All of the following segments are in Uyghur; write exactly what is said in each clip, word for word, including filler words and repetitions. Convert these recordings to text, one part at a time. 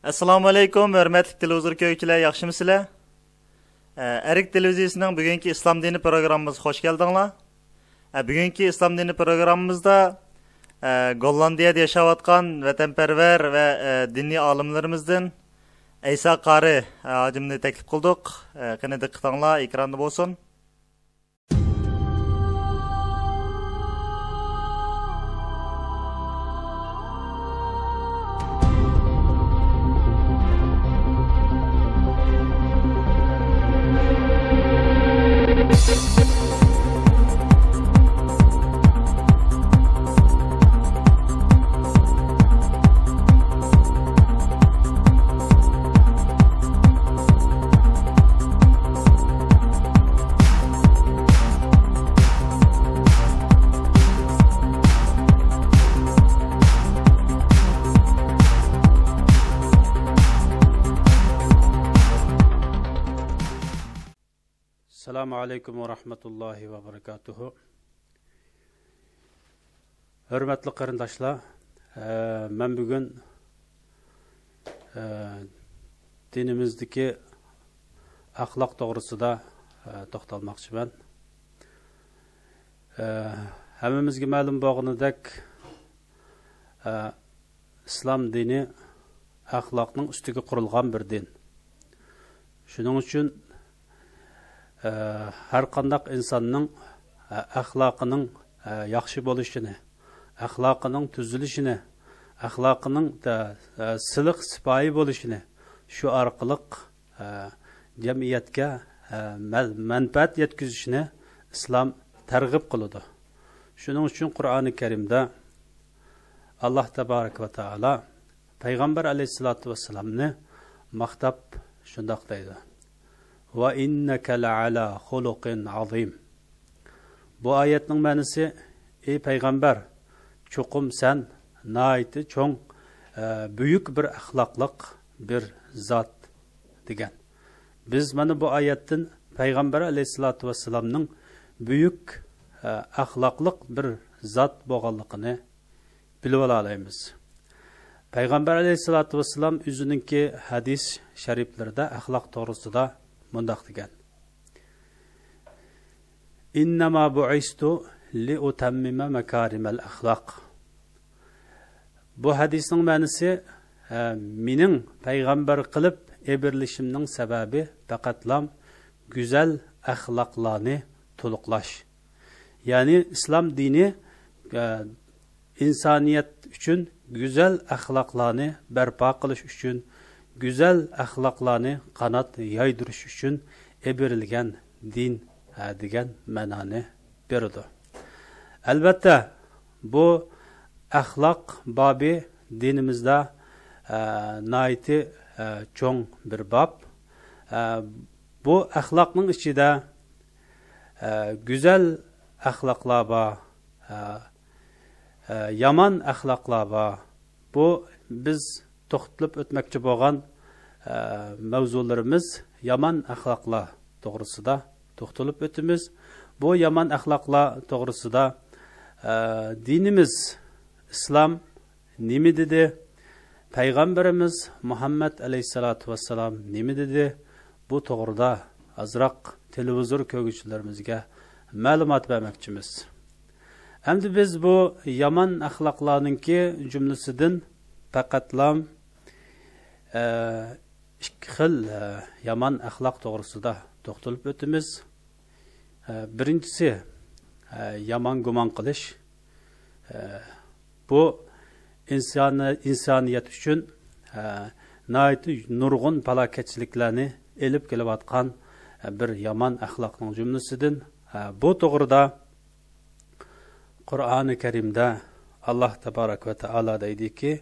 ئەسسالامۇ ئەلەيكۇم، ھۆرمەتلىك تېلېۋىزور كۆرگۈچىلەر، ياخشىمۇسىلەر؟ ئە، ئەرك تېلېۋىزىيىسىنىڭ بۈگۈنكى ئىسلام دىنى پروگراممىمىزغا خوش كەلدىڭلار. ئە، بۈگۈنكى ئىسلام دىنى پروگراممىمىزدا، ئە، گوللاندىيەدە ياشاۋاتقان ۋەتەنپەرۋەر ۋە، ئە، دىنىي ئالىملىرىمىزدىن ئەيسا قارى، ئە، ھاجىمنى تەكلىپ قىلدۇق. ئە، قېنى دىققىتىڭلار ئېكراندا بولسۇن. السلام عليكم ورحمة الله وبركاته. ھۆرمەتلىك قېرىنداشلار، ئە، مەن بۈگۈن، ئە، دىنىمىزدىكى ئەخلاق توغرىسىدا، ئە، توختالماقچىمەن. ئە، ھەممىمىزگە مەلۇم بولغىنىدەك، ئە، ئىسلام دىنى ئەخلاقنىڭ ئۈستىگە قۇرۇلغان بىر دىن. شۇنىڭ ئۈچۈن، ئە، ھەر قانداق ئىنساننىڭ، ئە، ئەخلاقىنىڭ، ئە، ياخشى بولۇشىنى، ئەخلاقىنىڭ تۈزۈلۈشىنى، ئەخلاقىنىڭ، ئە، ئە، سىلىق سىپايى بولۇشىنى، شۇ ئارقىلىق، ئە، جەمئىيەتكە، ئە، مەل-، مەنپەئەت يەتكۈزۈشىنى ئىسلام تەرغىب قىلىدۇ. شۇنىڭ ئۈچۈن قۇرئانى كەرىمدە ئاللاھ تەبارەك ۋە تائالا پەيغەمبەر ئەلەيھىسسالاتۇ ۋەسسالامنى ماختاپ شۇنداق دەيدۇ: «ۋە ئىننەكە لەئەلا خۇلۇقىن ئازىم.» بۇ ئايەتنىڭ مەنىسى، ئەي پەيغەمبەر، چوقۇم سەن ناھايىتى چوڭ، ئە، بۈيۈك بىر ئەخلاقلىق بىر زات، دېگەن. بىز مانا بۇ ئايەتتىن پەيغەمبەر ئەلەيھىسسالاتۇ ۋەسسالامنىڭ بۈيۈك، ئە، ئەخلاقلىق بىر زات بولغانلىقىنى بىلىۋالالايمىز. پەيغەمبەر ئەلەيھىسسالاتۇ ۋەسسالام ئۆزىنىڭكى ھەدىس شەرىپلىرىدە ئەخلاق توغرىسىدا مۇنداق دېگەن: «ئىننەما بۇئىستۇ لىئۇتەممىمە مەكارىمەل ئەخلاق.» بۇ ھەدىسنىڭ مەنىسى، ھە، مېنىڭ پەيغەمبەر قىلىپ ئېبىرىلىشىمنىڭ سەۋەبى پەقەتلام گۈزەل ئەخلاقلارنى تولۇقلاش. يەنى ئىسلام دىنى، ھە، ئىنسانىيەت ئۈچۈن گۈزەل ئەخلاقلارنى بەرپا قىلىش ئۈچۈن، گۈزەل ئەخلاقلارنى قانات يايدۇرۇش ئۈچۈن ئېبىرىلگەن دىن، ھە، دېگەن مەنانى بېرىدۇ. ئەلۋەتتە، بۇ ئەخلاق بابى دىنىمىزدا، ئە، ناھايىتى، ئە، چوڭ بىر باب. ئە، بۇ ئەخلاقنىڭ ئىچىدە، ئە، گۈزەل ئەخلاقلار بار، ئە، ئە، يامان ئەخلاقلار بار. بۇ بىز توختىلىپ ئۆتمەكچى بولغان، ئە، مەۋزۇلىرىمىز يامان ئەخلاقلار توغرىسىدا توختىلىپ ئۆتىمىز. بۇ يامان ئەخلاقلار توغرىسىدا، ئە، دىنىمىز ئىسلام نېمە دېدى؟ پەيغەمبىرىمىز مۇھەممەد ئەلەيھىسسالاتۇ ۋەسسالام نېمە دېدى؟ بۇ توغرىدا ئازراق تېلېۋىزور كۆرگۈچىلىرىمىزگە مەلۇمات بەرمەكچىمىز. ئەمدى بىز بۇ يامان ئەخلاقلارنىڭكى جۈملىسىدىن پەقەتلام، ئە، ئىككى خىل، ئە، يامان ئەخلاق توغرىسىدا توختىلىپ ئۆتىمىز. ئە، بىرىنچىسى، ئە، يامان گۇمان قىلىش. ئە، بۇ ئىنسانى-، ئىنسانىيەت ئۈچۈن، ئە، ناھايىتى نۇرغۇن پالاكەتچىلىكلەرنى ئېلىپ كېلىۋاتقان، ئە، بىر يامان ئەخلاقنىڭ جۈملىسىدىن. ئە، بۇ توغرىدا قۇرئانى كەرىمدە ئاللاھ تەبارەك ۋە تائالا دەيدىكى،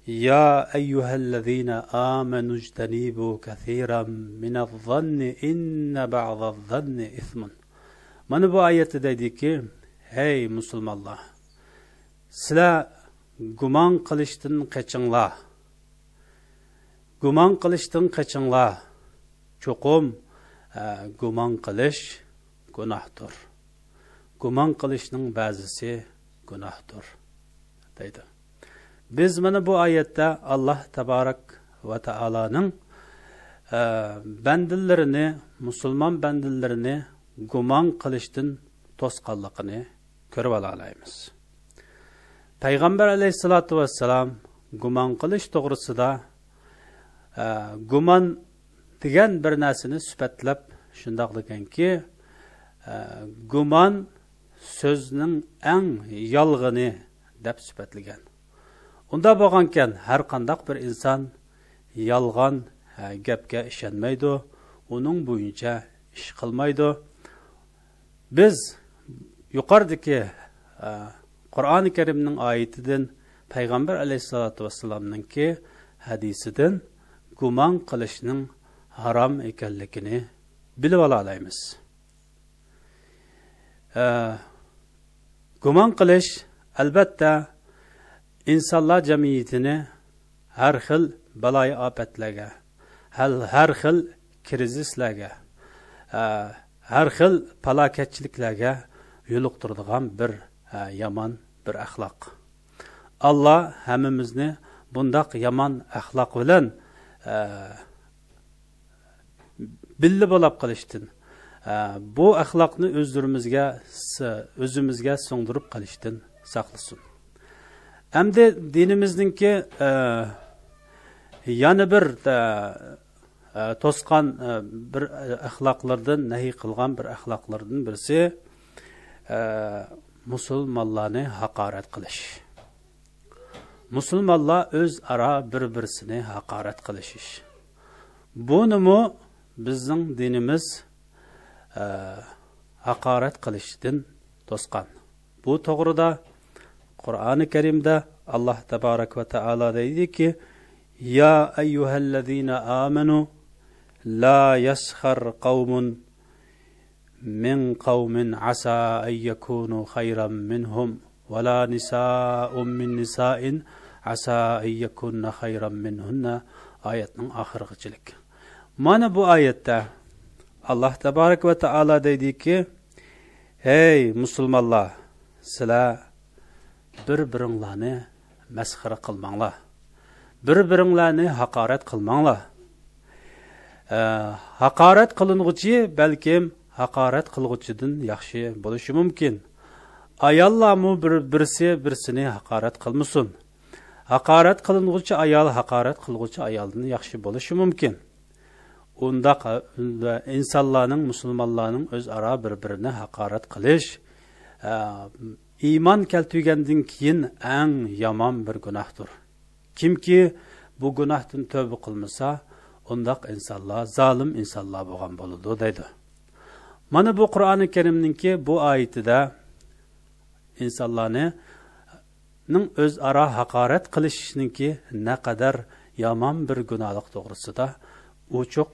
يا أيها الذين آمنوا اجتنبوا كثيرا من الظن إن بعض الظن إثم. مانا بۇ ئايەتتە دەيدىكى، ھەي مۇسۇلمانلار، سىلەر گۇمان قىلىشتىن قېچىڭلار. گۇمان قىلىشتىن قېچىڭلار. چوقۇم، ئە، گۇمان قىلىش گۇناھتۇر. گۇمان قىلىشنىڭ بەزىسى گۇناھتۇر، دەيدۇ. بىز مانا بۇ ئايەتتە ئاللاھ تابارەك ۋە تائالانىڭ، ئە، بەندىلىرىنى، مۇسۇلمان بەندىلىرىنى گۇمان قىلىشتىن توسقانلىقىنى كۆرۈۋالالايمىز. پەيغەمبەر ئەلەيھىسسالاتۇ ۋەسسالام گۇمان قىلىش توغرىسىدا، ئە، گۇمان دېگەن بىر نەرسىنى سۈپەتلەپ شۇنداق دېگەنكى، ئە، گۇمان سۆزنىڭ ئەڭ يالغىنى دەپ سۈپەتلىگەن. ئۇنداق بولغانكەن، ھەر قانداق بىر ئىنسان يالغان، ھە، گەپكە ئىشەنمەيدۇ، ئۇنىڭ بويىچە ئىش قىلمايدۇ. بىز يۇقىرىدىكى، ھە، قۇرئانى كەرىمنىڭ ئايىتىدىن، پەيغەمبەر ئەلەيھىسسالاتۇ ۋەسسالامنىڭكى ھەدىسىدىن گۇمان قىلىشنىڭ ھارام ئىكەنلىكىنى بىلىۋالالايمىز. ئە، گۇمان قىلىش، ئەلۋەتتە، ئىنسانلار جەمئىيىتىنى ھەر خىل بالايىئاپەتلەرگە، ھەل-، ھەر خىل كىرىزىسلەرگە، ئە، ھەر خىل پالاكەتچىلىكلەرگە يولۇقتۇرىدىغان بىر، ئە، يامان بىر ئەخلاق. ئاللا ھەممىمىزنى بۇنداق يامان ئەخلاق بىلەن، ئە، بىللە بولاپ قېلىشتىن، ئە، بۇ ئەخلاقنى ئۆزلىرىمىزگە س-، ئۆزىمىزگە سىڭدۈرۈپ قېلىشتىن ساقلىسۇن. ئەمدى دىنىمىزنىڭكى، ئە، يەنە بىر، ئە، ئە، توسقان، ئە، بىر، ئە، ئەخلاقلىرىدىن، نەھى قىلغان بىر ئەخلاقلىرىدىن بىرسى، ئە، مۇسۇلمانلارنى ھاقارەت قىلىش. مۇسۇلمانلار ئۆزئارا بىر-بىرسىنى ھاقارەت قىلىشىش. بۇنىمۇ بىزنىڭ دىنىمىز، ئە، ھاقارەت قىلىشتىن توسقان. بۇ توغرىدا قۇرئانى كەرىمدە ئاللاھ تابارەك ۋە تائالا دەيدىكى، يا أيها الذين آمنوا لا يسخر قوم من قوم عسى أن يكونوا خيرا منهم ولا نساء من نساء عسى أن يكن خيرا منهن ئايەتنىڭ ئاخىرىغىچىلىك. مانا بۇ ئايەتتە ئاللاھ تابارەك ۋە تائالا دەيدىكى، ھەي مۇسۇلمانلار، سىلەر بىر-بىرىڭلارنى مەسخىرە قىلماڭلار. بىر-بىرىڭلارنى ھاقارەت قىلماڭلار. ئە، ھاقارەت قىلىنغۇچى بەلكىم ھاقارەت قىلغۇچىدىن ياخشى بولۇشى مۇمكىن. ئاياللارمۇ بىر-، بىرسى بىرسىنى ھاقارەت قىلمىسۇن. ھاقارەت قىلىنغۇچى ئايال ھاقارەت قىلغۇچى ئايالدىن ياخشى بولۇشى مۇمكىن. ئۇنداق، ئە، ئىنسانلارنىڭ، مۇسۇلمانلارنىڭ ئۆزئارا بىر-بىرىنى ھاقارەت قىلىش، ئە، ئىمان كەلتۈرگەندىن كېيىن ئەڭ يامان بىر گۇناھتۇر. كىمكى بۇ گۇناھتىن تۆبە قىلمىسا، ئۇنداق ئىنسانلار زالىم ئىنسانلار بولغان بولىدۇ، دەيدۇ. مانا بۇ قۇرئانى كەرىمنىڭكى بۇ ئايىتىدە ئىنسانلارنى نىڭ ئۆزئارا ھاقارەت قىلىشىشنىڭكى نەقەدەر يامان بىر گۇناھلىق توغرىسىدا ئوچۇق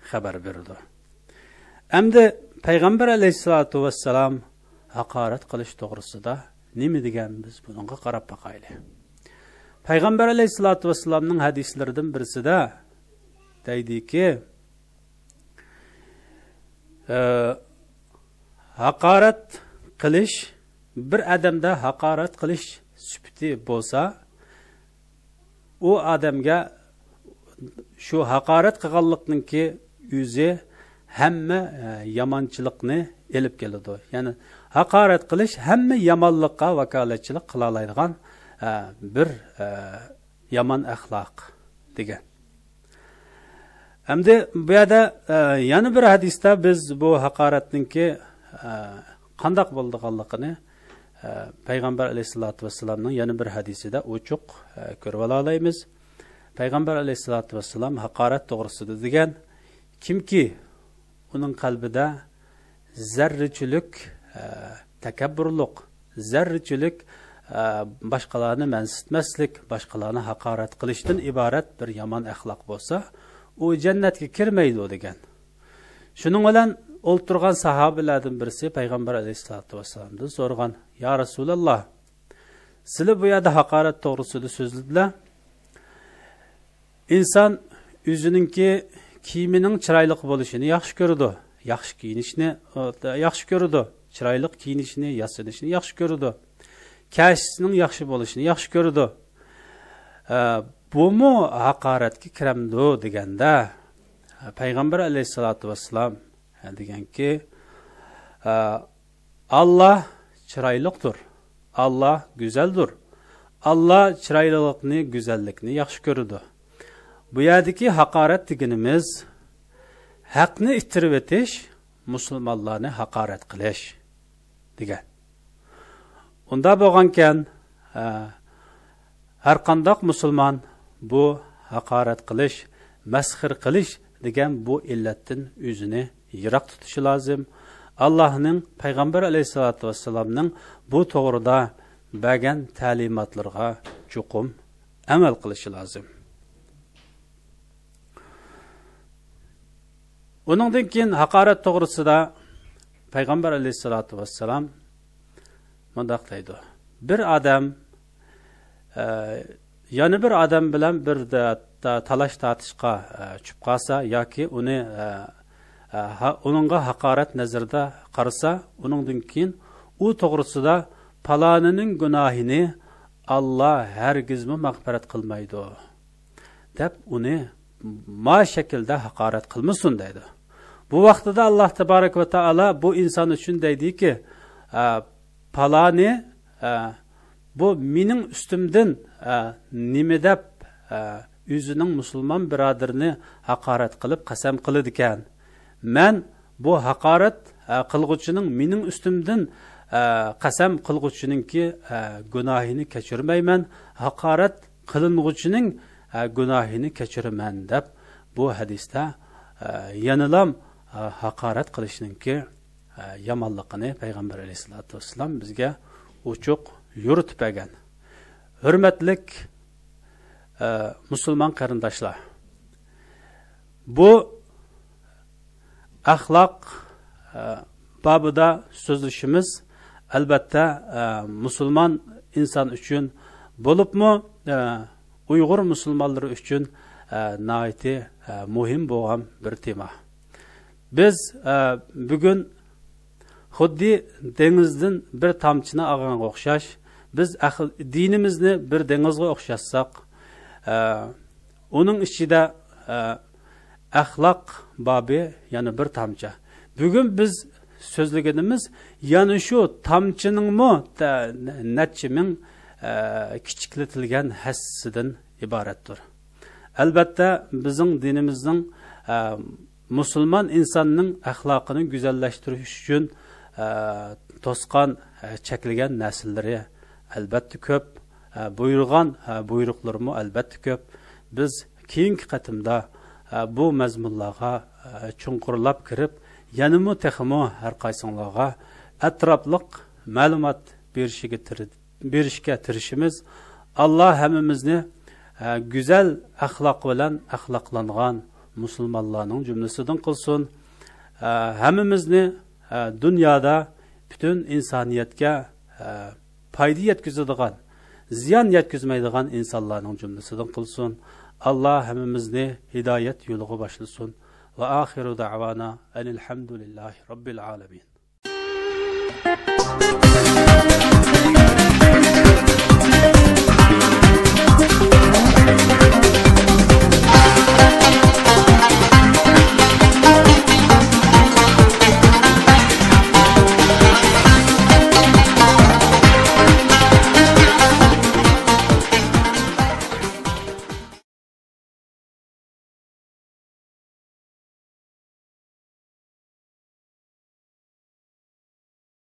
خەۋەر بېرىدۇ. ئەمدى پەيغەمبەر ئەلەيھىسسالاتۇ ۋەسسالام ھاقارەت قىلىش توغرىسىدا نېمە دېگەن، بىز بۇنىڭغا قاراپ باقايلى. پەيغەمبەر ئەلەيھىسسالاتۇ ۋەسسالامنىڭ ھەدىسلىرىدىن بىرسىدە دەيدىكى، ئە، ھاقارەت قىلىش، بىر ئادەمدە ھاقارەت قىلىش سۈپىتى بولسا، ئۇ ئادەمگە شۇ ھاقارەت قىلغانلىقنىڭكى ئۆزى ھەممە، ئە، يامانچىلىقنى ئېلىپ كېلىدۇ. يەنى ھاقارەت قىلىش ھەممە يامانلىققا ۋاكالەتچىلىك قىلالايدىغان، ئە، بىر، ئە، يامان ئەخلاق دېگەن. ئەمدى بۇ يەردە، ئە، يەنە بىر ھەدىستە بىز بۇ ھاقارەتنىڭكى، ئە، قانداق بولىدىغانلىقىنى، ئە، پەيغەمبەر ئەلەيھىسسالاتۇ ۋەسسالامنىڭ يەنە بىر ھەدىسىدە ئوچۇق، ئە، كۆرۈۋالالايمىز. پەيغەمبەر ئەلەيھىسسالاتۇ ۋەسسالام ھاقارەت توغرىسىدا دېگەن، كىمكى ئۇنىڭ قەلبىدە زەررىچىلىك، ئە، تەكەببۇرلۇق، زەررىچىلىك، ئە، باشقىلارنى مەنسىتمەسلىك، باشقىلارنى ھاقارەت قىلىشتىن ئىبارەت بىر يامان ئەخلاق بولسا، ئۇ جەننەتكە كىرمەيدۇ دېگەن. شۇنىڭ بىلەن ئولتۇرغان ساھابىلەردىن بىرسى پەيغەمبەر ئەلەيھىسسالاتۇ ۋەسسالامدىن سورىغان، يا رەسۇلاللا، سىلە بۇ يەردە ھاقارەت توغرىسىدا سۆزلىدىلە. ئىنسان ئۆزىنىڭكى كىيىمىنىڭ چىرايلىق بولۇشىنى ياخشى كۆرىدۇ. ياخشى كىيىنىشنى، ئە، ياخشى كۆرىدۇ. چىرايلىق كىيىنىشىنى، ياسىنىشىنى ياخشى كۆرىدۇ. كەسىنىڭ ياخشى بولۇشىنى ياخشى كۆرىدۇ. ئە، بۇمۇ ھاقارەتكە كىرەمدۇ دېگەندە، پەيغەمبەر ئەلەيھىسسالاتۇ ۋەسسالام دېگەنكى، ئە، ئاللا چىرايلىقتۇر، ئاللا گۈزەلدۇر، ئاللا چىرايلىقلىقنى، گۈزەللىكنى ياخشى كۆرىدۇ. بۇ يەردىكى ھاقارەت دېگىنىمىز ھەقنى ئىتتىرىۋېتىش، مۇسۇلمانلارنى ھاقارەت قىلىش دېگەن. ئۇنداق بولغانكەن، ئە، ھەرقانداق مۇسۇلمان بۇ ھاقارەت قىلىش، مەسخىرە قىلىش دېگەن بۇ ئىللەتتىن ئۆزىنى يىراق تۇتۇشى لازىم. ئاللاھنىڭ، پەيغەمبەر ئەلەيھىسسالاتۇ ۋەسسالامنىڭ بۇ توغرىدا بەرگەن تەلىماتلىرىغا چوقۇم ئەمەل قىلىشى لازىم. ئۇنىڭدىن كېيىن ھاقارەت توغرىسىدا پەيغەمبەر ئەلەيھىسسالاتۇ ۋەسسالام مۇنداق دەيدۇ: بىر ئادەم، ئە، يەنە بىر ئادەم بىلەن بىر دە-، تا-، تالاش تارتىشقا، ئە، چۈشۈپ قالسا ياكى ئۇنى، ئە، ئە، ھا-، ئۇنىڭغا ھاقارەت نەزىرىدە قارىسا، ئۇنىڭدىن كېيىن ئۇ توغرىسىدا پالانىنىڭ گۇناھىنى ئاللا ھەرگىزمۇ مەغپىرەت قىلمايدۇ دەپ ئۇنى ما شەكىلدە ھاقارەت قىلمىسۇن دەيدۇ. بۇ ۋاقتىدا ئاللا تەبارەك ۋە تائالا بۇ ئىنسان ئۈچۈن دەيدىكى، ئە، پالانى، ئە، بۇ مېنىڭ ئۈستۈمدىن، ئە، نېمە دەپ، ئە، ئۆزىنىڭ مۇسۇلمان بۇرادىرىنى ھاقارەت قىلىپ قەسەم قىلىدىكەن؟ مەن بۇ ھاقارەت، ئە، قىلغۇچىنىڭ مېنىڭ ئۈستۈمدىن، ئە، قەسەم قىلغۇچىنىڭكى، ئە، گۇناھىنى كەچۈرمەيمەن، ھاقارەت قىلىنغۇچىنىڭ، ئە، گۇناھىنى كەچۈرىمەن دەپ بۇ ھەدىستە، ئە، يەنىلام، ئە، ھاقارەت قىلىشنىڭكى، ئە، يامانلىقىنى پەيغەمبەر ئەلەيھىسسالاتۇ ۋەسسالام بىزگە ئوچۇق يورۇتۇپ بەرگەن. ھۆرمەتلىك، ئە، مۇسۇلمان قېرىنداشلار، بۇ ئەخلاق، ئە، بابىدا سۆزلىشىمىز، ئەلبەتتە، ئە، مۇسۇلمان ئىنسان ئۈچۈن، بولۇپمۇ، ئە، ئۇيغۇر مۇسۇلمانلىرى ئۈچۈن، ئە، ناھايىتى، ئە، مۇھىم بولغان بىر تېما. بىز، ئە، بۈگۈن خۇددى دېڭىزدىن بىر تامچىنى ئالغانغا ئوخشاش، بىز ئەخ-، دىنىمىزنى بىر دېڭىزغا ئوخشاتساق، ئە، ئۇنىڭ ئىچىدە، ئە، ئەخلاق بابى يەنە بىر تامچە. بۈگۈن بىز سۆزلىگىنىمىز يەنە شۇ تامچىنىڭمۇ تە-، نەچچە مىڭ، ئە، كىچىكلىتىلگەن ھەسسىسىدىن ئىبارەتتۇر. ئەلبەتتە، بىزنىڭ دىنىمىزنىڭ، ئە، مۇسۇلمان ئىنساننىڭ ئەخلاقىنى گۈزەللەشتۈرۈش ئۈچۈن، ئە، توسقان، ئە، چەكلىگەن نەرسىلىرى ئەلبەتتە كۆپ، ئە، بۇيرۇغان، ئە، بۇيرۇقلىرىمۇ ئەلبەتتە كۆپ. بىز كېيىنكى قېتىمدا، ئە، بۇ مەزمۇنلارغا، ئە، چوڭقۇرلاپ كىرىپ، يەنىمۇ تېخىمۇ ھەر قايسىڭلارغا ئەتراپلىق مەلۇمات بېرىشىگە تىرى-، بېرىشكە تىرىشىمىز. ئاللا ھەممىمىزنى، ئە، گۈزەل ئەخلاق بىلەن ئەخلاقلانغان مۇسۇلمانلارنىڭ جۈملىسىدىن قىلسۇن. ئە، ھەممىمىزنى، ئە، دۇنيادا پۈتۈن ئىنسانىيەتكە، ئە، پايدا يەتكۈزىدىغان، زىيان يەتكۈزمەيدىغان ئىنسانلارنىڭ جۈملىسىدىن قىلسۇن. ئاللا ھەممىمىزنى ھىدايەت يولىغا باشلىسۇن. ۋە ئاخىرۇ دەۋانا ئەنىل ھەمدۇلىللاھى رەببىل ئالەمىن.